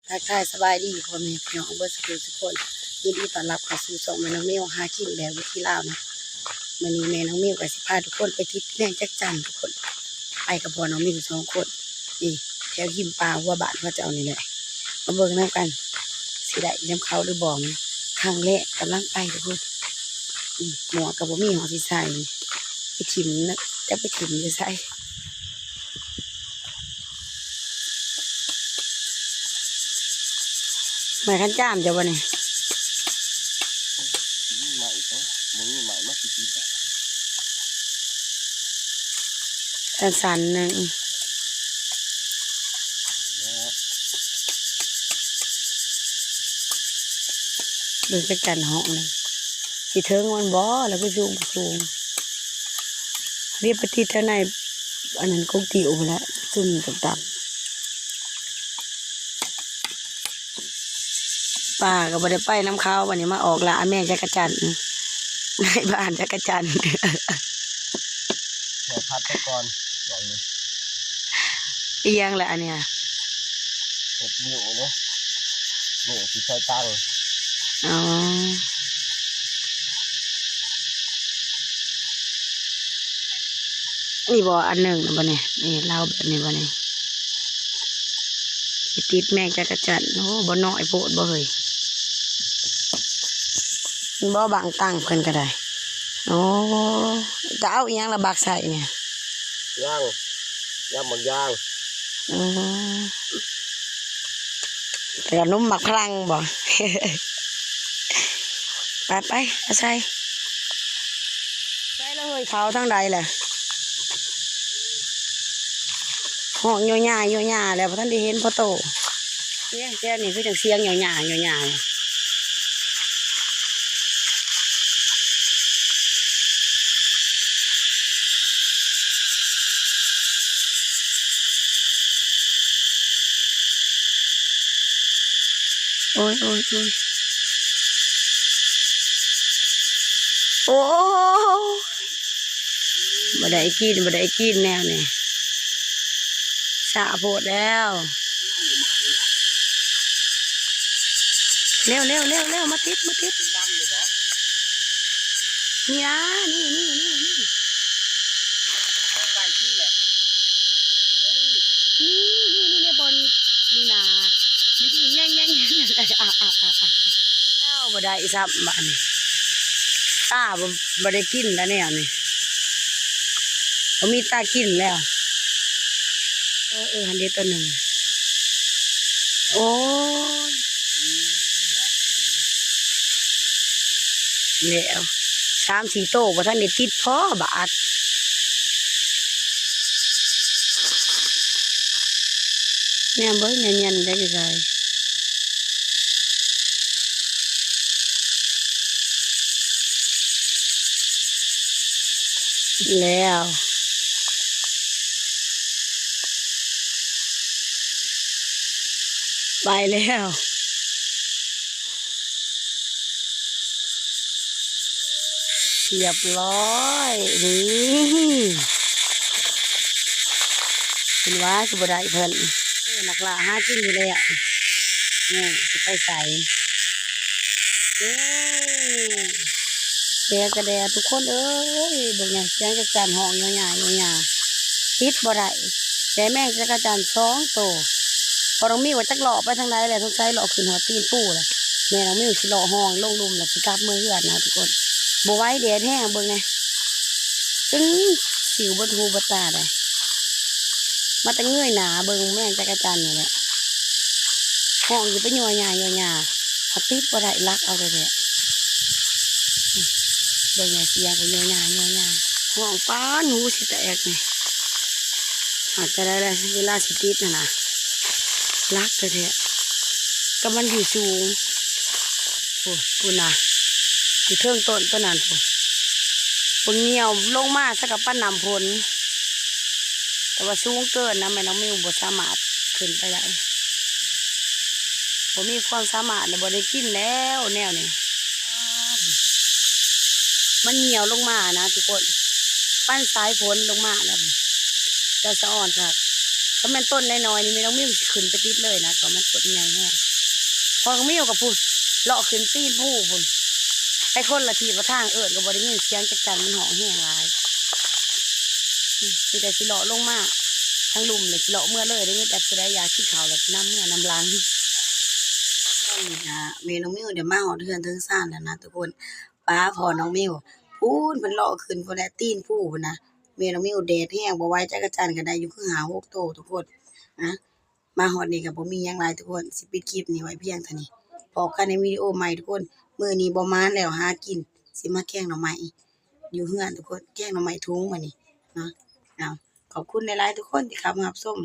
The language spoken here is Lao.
ທັກທາຍສະບາຍດີພໍ່ແມ່ພີ່ນ້ອງເບິດສູ່ທຸກຄົນ, ຍິນດີຕ້ອນຮັບເຂົ້າສູ່ຊ່ອງແມ່ນ້ອງມິວຫາກິນແບບວິຖີລາວນະ. ມື້ນີ້ແມ່ນ້ອງມິວກໍຊິພາທຸກຄົນໄປຕິດແມງຈັກຈັ່ນທຸກຄົນ, ໄປກັບພໍ່ນ້ອງມິວສອງຄົນ. ນີ້ແຖວຮິມປ່າຫົວບ້ານເຂົາເຈົ້ານີ້ແຫຼະ, ມາເບິ່ງນຳກັນ ຊິໄດ້ນຳເຂົາຫຼືບໍ່. ຄັ້ງແລກກຳລັງໄປທຸກຄົນ. ອືມ ໝວກກໍບໍ່ມີ ເຮົາຊິໃສ່ໄປຖິ້ມນະ, ຈັກໄປຖິ້ມຢູ່ໃສ. ໄມ້ຄັນຈາມເຈົ້າບໍ່ນີ້? ມີໄມ້ບໍ່? ບໍ່ມີໄມ້ມາຊິຕິດໄດ້. ສັ້ນໆໜຶ່ງ. ເບິ່ງຈັກຈັ່ນຮ້ອງນີ້ ຊິເຖິງມັນບໍ່ ລະຄືສູງບໍ່ສູງ. ເວຍປະຕິດທາງໃນ ອັນນັ້ນກົກຕິວພຸ້ນແຫຼະ ຊຸມດຳໆ. ປ້າກໍບໍ່ໄດ້ໄປນຳເຂົາ, ບັດນີ້ມາອອກລ່າແມງຈັກກະຈັ່ນ ນາຍບ້ານຈັກກະຈັ່ນ. ເຂົ້າພັດໄປກ່ອນ ບອກເລີຍ. ອີຫຍັງລະອັນເນີ້ຍ? ເຮັດນິ້ວເດ້ ນິ້ວຊິໃສ່ຕັງ. ອໍ ນີ້ບໍ່ ອັນໜຶ່ງນະ ບັດນີ້ ນີ້ລາວແບບນີ້ ບັດນີ້ຊິຕິດແມງຈັກກະຈັ່ນ. ໂອ້ ບໍ່ນ້ອຍໂພດບໍ່ເຮີ້ຍ? ເຫັນບໍ່ ບັງຕັງເພິ່ນກໍໄດ້. ໂອ້ ຈະເອົາອີ່ຫຍັງລະບັກໃສ່ນີ້? ຍາງ ຍາງບັກຢາງ. ອືມ ແລ້ວກໍໜຸ່ມໝາກຝຣັ່ງບໍ່? ໄປໆ ເອົາໃສ່ ໃສ່ລະເຮີ້ຍ. ເຂົາທາງໃດລະ? ຮ້ອງໂຍຍາໂຍຍາແລ້ວ ບໍ່ທັນໄດ້ເຫັນພໍ່ໂຕ. ເອີ ແຖວນີ້ຄືຈັ່ງສຽງໂຍຍາໂຍຍາ. ໂອ້ຍ ໂອ້ຍ ໂອ້ຍ ໂອ້ຍ ບໍ່ໄດ້ກິນ ບໍ່ໄດ້ກິນແນວນີ້ ຊ້າໂພດແລ້ວ. ເລັວໆໆໆ ມາຕິດ ມາຕິດ ນີ້ນະ ນີ້ໆໆໆ ໃກ້ທີ່ແຫຼະ. ເອີ ນີ້ໆໆ ບ່ອນນີ້ນະ ນີ້ໆ ແຍ່ງໆ ອ້າວ ບໍ່ໄດ້ຊ້ຳບາດນີ້ ຕາບໍ່ ບໍ່ໄດ້ກິນແລ້ວແນວນີ້ ບໍ່ມີຕາກິນແລ້ວ. ເອີໆ ຫັ້ນເດໂຕໜຶ່ງ. ໂອ້ຍ ແລ້ວ ສາມສີ່ໂຕບໍ່ທັນໄດ້ຕິດພໍບາດ. ແນມເບິ່ງແນມຍັນໄດ້ໄກໆ. ແລ້ວ ໄປແລ້ວ. ຮຽບຮ້ອຍ ນີ້ ເຫັນວ່າຊິບໍ່ໄດ້ເພິ່ນ ເອີ ນັກລ່າຫາກິນຢູ່ແລ້ວ. ເອີ ຊິໄປໃສ? ເອີ ແດດກະແດດທຸກຄົນເອີຍ ເບິ່ງແນ່ ສຽງຈັກຈັ່ນຮ້ອງໂຍຍາໂຍຍາ ຕິດບໍ່ໄດ້. ແຕ່ແມງຈັກກະຈັ່ນສອງໂຕ ພໍ່ນ້ອງມິວວ່າຈັກເລາະໄປທາງໃດແລ້ວ ສົງໄສເລາະຂຶ້ນຮອດຕີນພູແລ້ວ. ແມ່ນ້ອງມິວຊິເລາະຮ່ອງລົງລຸ່ມແລ້ວຊິກັບເມືອເຮືອນນະທຸກຄົນ. ບໍ່ໄຫວ ແດດແຮງ ເບິ່ງແນ່ ຈົນສິວເບິດຫູເບິດຕາໄດ໋. ມາແຕ່ເງີຍໜ້າເບິ່ງແມງຈັກກະຈັ່ນນີ້ແຫຼະ ຮ້ອງຢູ່ໄປໂຍຍາໂຍຍາ ເຮົາຕິດບໍ່ໄດ້ ລັກເອົາແທ້ໆ. ເບິ່ງແນ່ ສຽງກໍໂຍຍາໂຍຍາ ຮ້ອງປານຫູຊິແຕກນີ້. ອາດຈະໄດ້ແລ້ວ ເວລາຊິຕິດຫັ້ນນະ ລັກແທ້ໆ ກໍມັນຢູ່ສູງ ໂອ້ ພຸ້ນນະ ຢູ່ເທິງຕົ້ນຕົວນັ້ນພຸ້ນ ເບິ່ງ ຍ່ຽວລົງມາຊະກັບປານນ້ຳຝົນ. ແຕ່ວ່າສູງເກີນນະ ແມ່ນ້ອງມິວບໍ່ສາມາດຂຶ້ນໄປໄດ້ ບໍ່ມີຄວາມສາມາດ ແລະ ບໍ່ໄດ້ກິນແລ້ວແນວນີ້. ມັນຍ່ຽວລົງມານະທຸກຄົນ ປັນສາຍຝົນລົງມາແລ້ວ ແຕ່ສະອອນຄັກ. ຄັນແມ່ນຕົ້ນນ້ອຍໆນີ້ ແມ່ນ້ອງມິວຊິຂຶ້ນໄປຕິດເລີຍນະ ເພາະມັນຕົ້ນໃຫຍ່ແຮງ. ຂອງນ້ອງມິວກໍພຸ້ນ ເລາະຂຶ້ນຕີນພູພຸ້ນ ໄປຄົນລະທິດລະທາງ ເອີ້ນກໍບໍ່ໄດ້ຍິນສຽງຈັກຈັ່ງ ມັນຮ້ອງແຮງຫຼາຍ. ອືມ ມີແຕ່ຊິເລາະລົງມາທາງລຸ່ມ ແລ້ວຊິເລາະເມືອເລີຍ. ໄດ້ຍິນແຕ່ຜູ້ໃດຢາກກິນເຂົ້າ ແລ້ວນຳເມືອນຳຫຼັງ. ຕອນນີ້ກະແມ່ນ້ອງມິວໄດ້ມາຮອດເຮືອນເທິງຊານແລ້ວນະທຸກຄົນ. ປ້າພໍ່ນ້ອງມິວ ພຸ້ນ ເພິ່ນເລາະຂຶ້ນພຸ້ນແຫຼະ ຕີນພູພຸ້ນນະ. ແມ່ນ້ອງມິວແດດແຮງບໍ່ໄຫວ ຈັກກະຈັ່ນກໍໄດ້ຢູ່ຄືຫ້າຫົກໂຕທຸກຄົນ. ອະ ມາຮອດນີ້ກໍບໍ່ມີຫຍັງຫຼາຍທຸກຄົນ ຊິປິດຄລິບນີ້ໄວ້ພຽງເທົ່ານີ້. ພໍ້ກັນໃນວິດີໂອໃໝ່ທຸກຄົນ. ມື້ນີ້ບໍ່ມານແລ້ວ ຫາກິນ ຊິມາແກງໜໍ່ໄມ້ຢູ່ເຮືອນທຸກຄົນ ແກງໜໍ່ໄມ້ທຸງມື້ນີ້ເນາະ. ເອົາ ຂອບຄຸນຫຼາຍໆທຸກຄົນທີ່ເຂົ້າມາຮັບຊົມ.